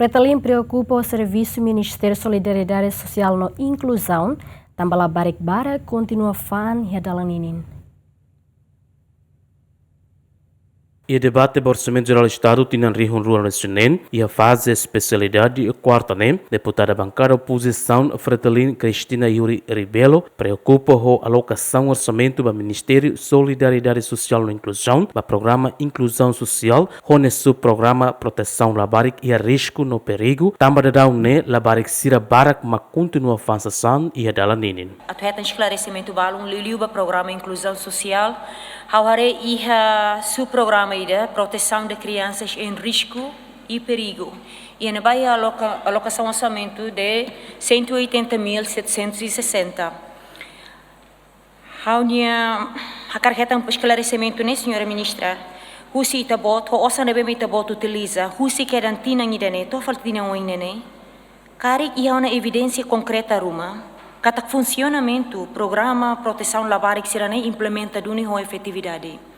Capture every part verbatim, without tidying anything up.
Fretilin preokupa ho servisu Ministériu Solidariedade Sosiál no Inkluzaun, tanba labarik barak kontinua fa'an iha dalan ninin. Iha debate ba Orsamentu Jerál Estadu tinan rihun rua ruanulu-resin-neen, iha faze espesialidade kuarta ne'e, deputada bankada opozisaun Fretilin Cristina Yuri Rebelo preokupa ho alokasaun orsamentu ba Ministériu Solidariedade Sosiál no Inkluzaun ba programa inkluzaun sosiál, ho nia subprograma protesaun labarik iha risku no perigu, tanba daudaun ne'e labarik sira barak mak kontinua fa'an sasán iha dalan ninin. Atu hetan esklaresimentu balun liuliu ba programa inkluzaun sosiál, ha'u haree iha subprograma ida, protesaun de kriansas em risku e perigu. Iha ne'ebá iha aloka-, alokasaun orsamentu de cento e oitenta mil setecentos e sessenta. Ha'u-nia hakarak hetan esklaresimentu ne'e, Señora Ministra, husi Ita-Boot, ho osan ne'ebé mak Ita-Boot utiliza, husi kedan tinan ida-ne'e to'o fali tinan oin ne'e, karik iha ona evidénsia konkreta ruma katak funsionamentu programa protesaun labarik sira-ne'e implementa duni ho efetividade.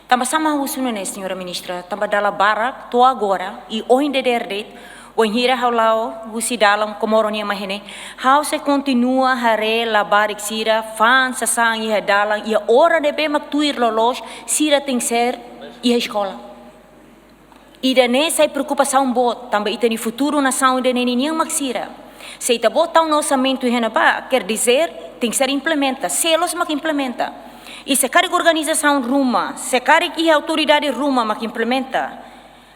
Tanba sá mak husu nune'e, Señora Ministra, tanba dala barak to'o agora, i ohin dadeer de'it, wainhira ha'u la'o husi dalan Comoro nian mai iha ne'e, ha'u sei kontinua haree labarik sira fa'an sasán iha dalan, iha oras ne'ebé mak tuir loloos sira tenke ser iha eskola. Ida-ne'e sai preokupasaun boot, tanba ita-nia futuru nasaun ida-ne'e ninian mak sira. Se Ita-Boot tau ona orsamentu iha ne'ebá, quer dizer, tenke ser implementa, selos mak implementa. I se karik organizasaun ruma, se karik iha autoridade ruma mak implementa,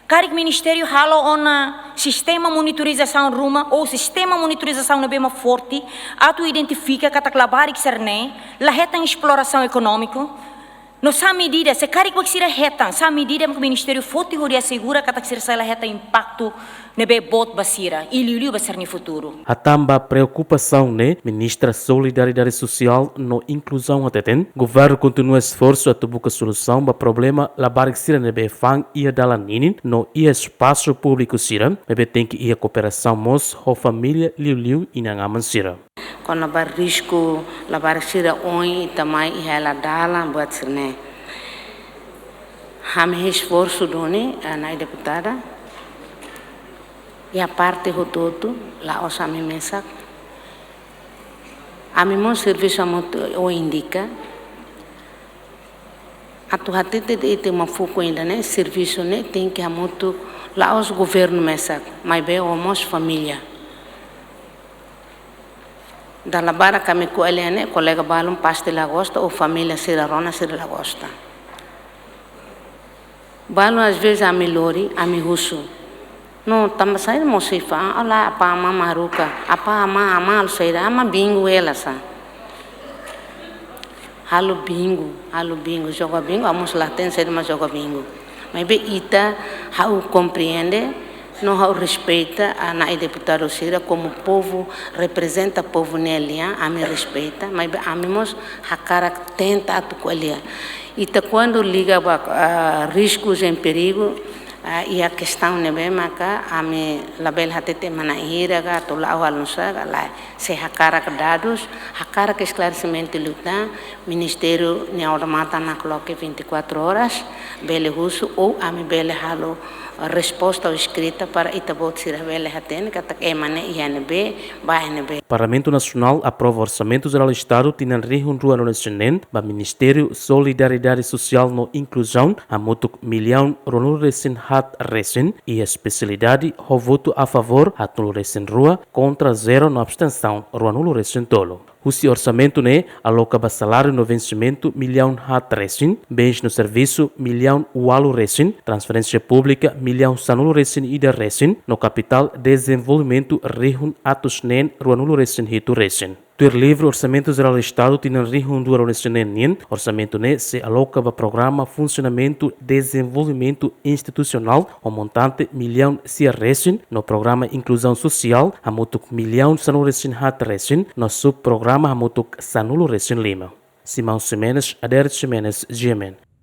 karik ministériu halo ona sistema monitorizasaun ruma, ou sistema monitorizasaun ne'ebé mak forte, atu identifika katak labarik sira-ne'e la hetan esplorasaun ekonómiku, no sá medida, se karik mak sira hetan, sá medida mak ministériu foti hodi asegura katak sira sei la hetan impaktu ne'ebé boot ba sira, i liuliu ba sira-nia futuru. Hatán ba preokupasaun ne'e, Ministra Solidariedade Sosiál no Inkluzaun hateten, governu kontinua esforsu atu buka solusaun ba problema labarik sira ne'ebé fa'an iha dalan ninin no iha espasu públiku sira, maibé tenke iha kooperasaun mós ho família, liuliu inan-aman sira. Kona-ba risku labarik sira ohin ita mai iha hela dalan buat sira-ne'e. Ami esforsu duni, eh, na'i deputada. Iha parte hotu-hotu, la'ós ami mesak. Ami mós servisu ami ohin indika. Atu hatete de'it ita mak fuku ida-ne'e, servisu ne'e tenke hamutuk la'ós governu mesak, maibé ho mós família. Dala barak ami ko'alia ne'e, kolega balun pasti la gosta, ou família sira rona sira la gosta. Balun às vezes ami lori, ami husu. No, tanba saida mós sei fa'an, ah, la, apá amá mak haruka, apá amá, amá halo saida, amá bingu hela sá. Halo bingu, halo bingu, joga bingu, ha'u mós la hatene saida mak joga bingu. Maibé ita, ha'u komprende, no ha'u respeita, ah, na'i deputadu sira komu povu, reprezenta povu nia lian, ami respeita, maibé ami mós hakarak tenta atu ko'alia. Ita kuandu liga ba, ah, riskus em perigu, ah, iha kestaun ne'ebé maka ami labele hatete ema na'in hira ka, atu la'o halo nu'usá ka, lae. Se hakarak dadus, hakarak esklaresimentu liután, ministériu nia odamatan nakloke vinte e quatro horas, bele husu ou ami bele halo resposta ou eskrita para ita-boot sira bele hatene katak ema ne'e iha ne'ebé, ba iha ne'ebé. Parlamentu Nasionál aprova Orsamentu Jerál Estadu tinan rihun rua ruanulu-resin-neen ba Ministériu Solidariedade Sosiál no Inkluzaun hamutuk millaun ruanulu-resin-haat resin, iha espesialidade ho votu a favór haatnulu-resin-rua, kontra zero no abstensaun ruanulu-resin-tolu. Husi orsamentu ne'e aloka ba saláriu no vensimentu millaun haat resin, bens no servisu millaun ualu resin, transferénsia públika millaun sanulu-resin-ida resin, no kapitál dezenvolvimentu rihun atus neen ruanulu-resin-hitu resin. Tuir livru Orsamentu Jerál Estadu tinan rihun rua ruanulu-resin-neen nian, orsamentu ne'e sei aloka ba programa funsionamentu dezenvolvimentu institusionál ho montante millaun sia resin, no programa inkluzaun sosiál hamutuk millaun sanulu-resin-haat resin, no subprograma hamutuk sanulu-resin-lima. Simão Ximenes, Adérito Ximenes, G M N.